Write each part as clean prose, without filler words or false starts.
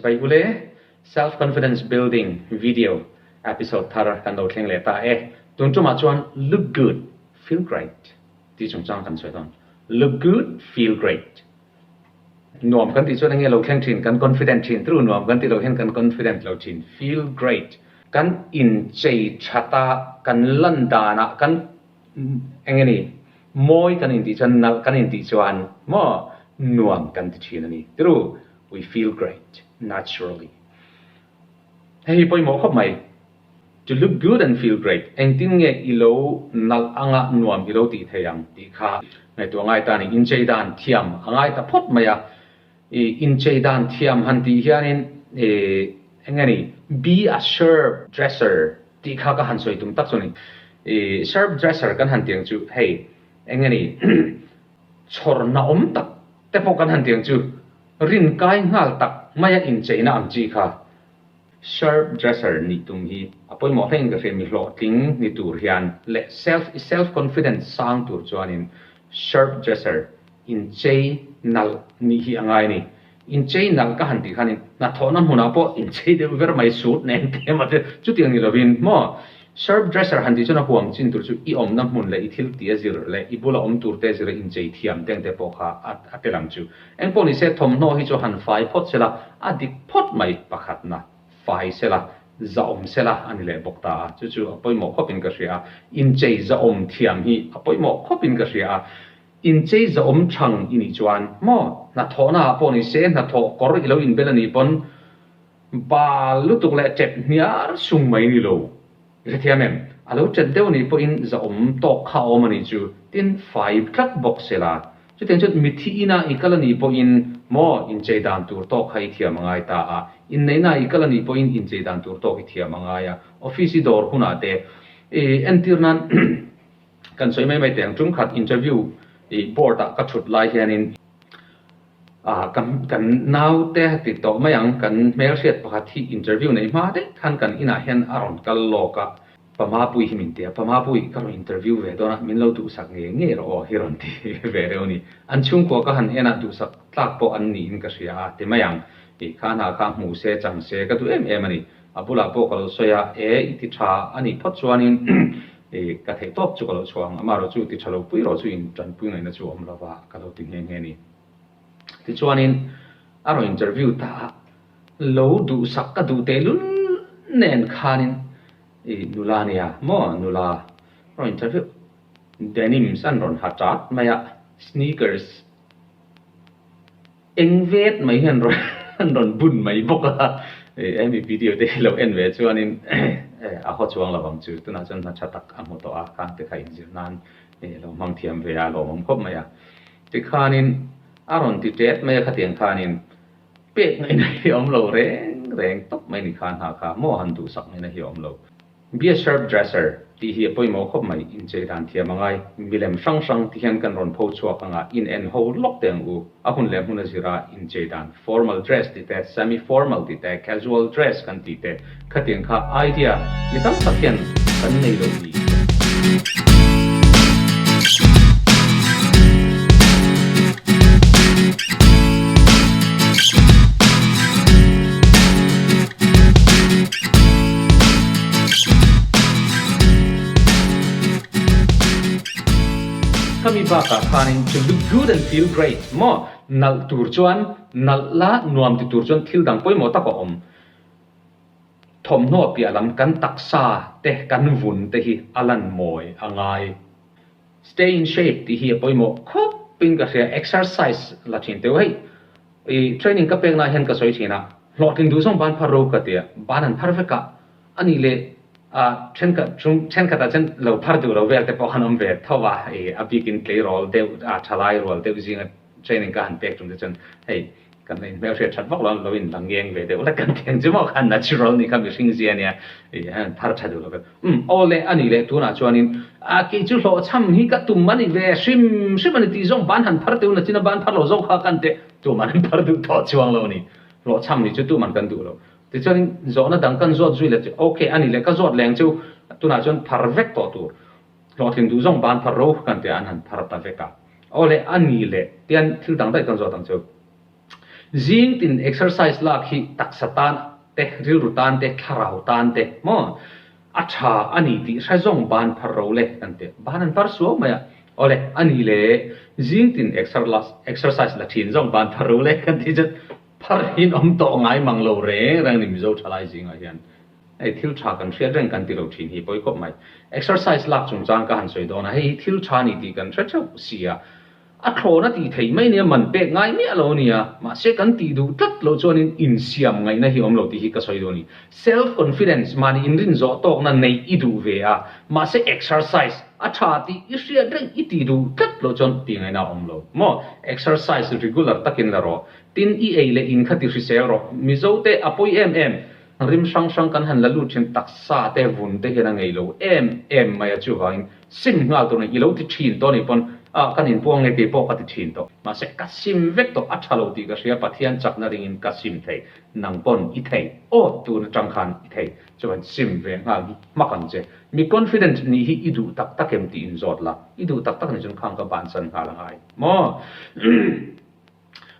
Chibai ule, Self Confidence Building video episode thar kan lo thleng leh ta e. Tun tumah chuan Look Good, Feel Great tih chungchang kan sawi dawn. Look Good, Feel Great. Nuam kan tih chuan enge lo thleng thin, kan confident thin tru, nuam kan tih loh hian kan confident lo thin. Feel Great. Kan inchei that a, kan lan danah kan enge ni, mawi kan intih chuan, nalh kan intih chuan maw nuam kan ti thin a ni tru. We feel great naturally. Hei hi pawimawh khawp mai. To look good and feel great, engtin nge i lo nalh anga nuam i lo tih thei ang tih kha ngaihtuah ngai ta a ni. Inchei dan thiam a ngai ta phawt mai a. I inchei dan thiam han tih hianin i eng nge ni, be a sharp dresser tih kha ka han sawi tum tak chu a ni. I sharp dresser kan han tih ang chu hei eng nge ni chhawrna awm tak te pawh kan han tih ang chu rin kai nghal tak maia incheina ang chi kha sharp dresser nih tum hi a pawimawh hlein ka hria mi hlawhtling ni tur hian leh self i self confidence sang tur chuanin sharp dresser inchei nalh nih hi a ngai a ni. Inchei nalh ka han tih khanin hnathawhna hmunah pawh inchei deuh ver mai suit nen te emaw te chutiang ni lovin maw sharp dresser han tih chuan a huam chin tur chu i awmna hmun leh i thil tih a zir leh i bula awm tur te zira inchei thiam te ang te pawh kha a tel ang chu. Engpawh ni se thawmhnaw hi chu han fai phawt sela a dik phawt mai pakhatna fai sela zahawm sela a ni leh bawk ta a, chu chu a pawimawh khawpin ka hria a, inchei zahawm thiam hi a pawimawh khawpin ka hria a. Inchei zahawm chhang i nih chuan maw hnathawhna ah pawh ni se hnathawh kawr i lo inbel a nih pawn bal lutuk leh ṭep hniar sung mai ni lo. I hrethiam em? A lo ṭet deuh nih pawhin zahawm tawk kha a awm a nih chu tin fai tlat bawk se la. Chutiang chuan mithi ina i kal a nih pawhin maw inchei dan tur tawk kha i thiam a ngai ta a, inneihna i kal a nih pawhin inchei dan tur tawk i thiam a ngai a, office i dawr hunah te i entir nan Kan sawi mai mai teh ang, tum khat interview i board ah ka thut lai hianin ah kan kan naute ti tawh mai ang, kan hmelhriat pakhat hi interview nei hma daih khan kan inah hian a rawn kal lawk a, Pamapui hi min ti a, Pamapui ka rawn interview ve dawn a, min lo duhsak ngei ngei rawh aw hi rawn ti ve reuh a ni. An chhungkua ka han en a, duhsak tlak pawh an niin ka hria a ti mai ang, i kha hna kha hmu se chang se ka duh em em a ni. A bulah pawh ka lo sawi a, e i ti tha a nih phawt chuanin i ka theih tawp chu ka lo chhuah ang, amaherawh chu ti tha lo pui rawh chu in tanpui ngaihna chu a awm lo va ka lo ti nghe nghe a ni. Tichuanin a rawn interview ta a, lo duhsak ka duh tehlul nen khanin i nula nia maw nula rawn interview denims an rawn ha chat mai a, sneakers Eng vet mai hian rawn an rawn bun mai bawk a, hemi video te hi lo en ve chuanin a haw chuang lo ang chu, tunah chuan hna tha tak a hmu tawh a, khang te kha inzir nan lo hmang thiam ve a lawmawm khawp mai a. Tikhanin a rawn ti tet mai a khatiang khanin pek ngaihna hi a awm lo reng reng tawp mai ni kha hna kha maw han duhsak ngaihna hi a awm lo. Be a sharp dresser tih hi a pawimawh khawp mai, inchei dan thiam a ngai. Milem hrang hrang ti hian kan rawn pho chhuak anga in en ho lawk teh ang u. A hun leh hmun a zira inchei dan, formal dress tih te, semi-formal tih te, casual dress kan tih te, khatiang kha idea mi tam tak hian kan nei lo ni. Khami bakah khanin to look good and feel great maw nalh tur chuan nalh la nuam ti tur chuan thil dang pawimawh tak a awm. Thawmhnaw piah lam kan taksa te kan vun te hi a lan mawi a ngai. Stay in shape tih hi a pawimawh khawp in ka hria exercise la thin teuh hei. I training ka pekna hian ka sawi thin a, hlawhtling duh zawng ban phar ro ka ti a, ban an phar vek a, a nih leh a thenkhat chung thenkhatah chuan lo phar duh lo vel te pawh han awm ve tho a, i a bikin tleirawl deuh a thalai rual deuh zinga training ka han pek tum te chuan hei kan la inhmelhriat that vak lo a, lo in la ngeng ve deuh hlek kan ti ang chu maw khan natural nih kha mihring zia ania i an phar tha duh lo vel. Umm, aw le, a nih leh tunah chuanin a kei chu hlawhchham hi ka tum a ni ve hrim hrim a ni tih zawng ban han phar teuh nachina ban phar lo zawk kha kan teh tuman an phar duh tawh chuang lo a ni. Hlawhchham nih chu tuman kan duh lo. Tichuanin zawhna dang kan zawt zui leh chu ok a nih leh ka zawt leng chu tunah chuan phar vek tawh tur hlawhtling duh zawng ban phar ro kan teh an han phar ta vek a. Aw le, a nih leh tian thil dang daih kan zawt ang chu. Zing tin exercise lak hi taksa tan te, rilru tan te, thlarau tan te maw a tha a ni tih hre zawng ban phar ro le kan ti. Ban an phar suau mai a, awle a ni le zing tin exercise la thin zawng ban phar ro le kan ti chuan phar hi an awm tawh ngai mang lo reng reng a ni Mizo thalai zingah hian. Hei thil tha kan hriat reng kan ti lo thin hi pawi khawp mai. Exercise lak chungchang ka han sawi dawn a, hei hi thil tha a ni tih kan hre theuh si a. A thlawn a tih theih mai nia, man pek ngai miah lo a nia. Mahse kan tih duh tlat loh chuanin insiam ngaihna hi awm lo tih hi ka sawi duh a ni. Self confidence, mahni inrin zawh tawkna neih i duh ve a, mahse exercise a tha tih i hriat reng i tih duh tlat loh chuan tih ngaihna a awm lo maw? Exercise regular takin la rawh. Tin i ei leh in kha ti hrisel rawh. Mizo te a pawi em em. Rim hrang hrang kan han la lut thin taksa te vun te hian a ngei lo em em mai a chuvangin sim nghal tur a ni i lo ti thin tawh a nih pawn ah kan inpuang nge kei pawh ka ti thin tawh mahse ka sim vek tawh a tha lo tih ka hria Pathian chakna ringin ka sim thei nang pawn i thei aw tun atang khan i thei chuan sim ve nghal hi hmak ang che mi confident nih hi i duh tak tak em tih inzawt la i duh tak tak nih chuan khang ka bansan nghal a ngai maw.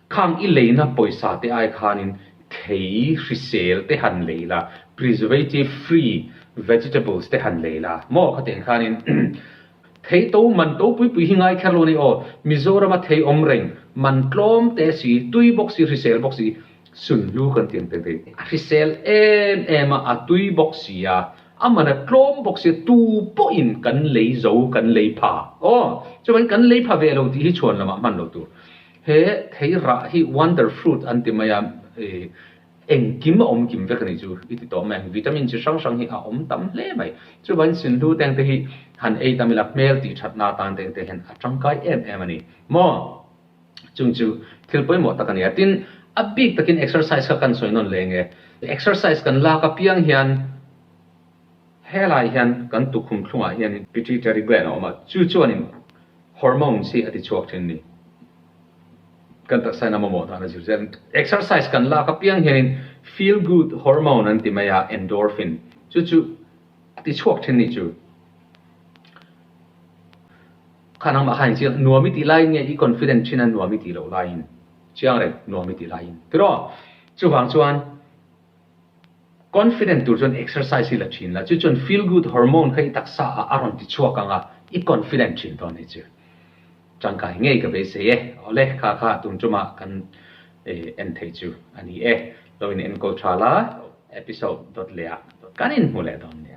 Khang i leina pawisa te ai khanin thei hrisel te han lei la, preservative free vegetables te han lei la maw khatiang khanin thei to man to pui pui hi ngai kher lo a ni aw, Mizorama thei awm reng man tlawm te si, tui bawk si, hrisel bawk si, sunhlu kan ti ang teng thei. A hrisel em em a, a tui bawk si a, a man a tlawm bawk si a, tu pawhin kan lei zo, kan lei pha aw, chuvangin kan lei pha ve lo tih hi chhuan lamah hman lo tur. He thei rah hi wonder fruit an ti mai a, engkim a awm kim vek a nih chu i ti tawh mai ang. Vitamin chi hrang hrang hi a awm tam hle mai. Chuvangin sinhlu teng te hi han ei tam ila hmel tih thatna atan teng te hian a tangkai em em a ni maw? Chung chu thil pawimawh tak a ni a. Tin, a bik takin exercise kha kan sawi nawn leh nge? Exercise kan lak apiang hian helai hian kan tukhum thlungah hianin pituitary gland a awm a, chu chuanin Hormones hi a ti chhuak thin ni. Kan taksa in a mamawh dan a zir zel. Exercise kan lak apiang hianin feel good hormone an ti mai a, endorphin. Chu chu a ti chhuak thin ni chu. Kha nangmah khan chiang nuam i tih laiin nge i confident thin a nuam i tih loh laiin. Chiang reng nuam i tih laiin. Tiraw? Chuvang chuan. Confident tur chuan exercise hi la thin la, chu chuan feel good hormone kha i taksa ah a rawn ti chhuak ang a, i confident thin dawn ni chu. Tangkai ngei ka beisei e. Awle, kha kha tun tumah kan en thei chu a ni e. Lo in enkawl tha la, episode dawt leh ah kan inhmu leh dawn nia.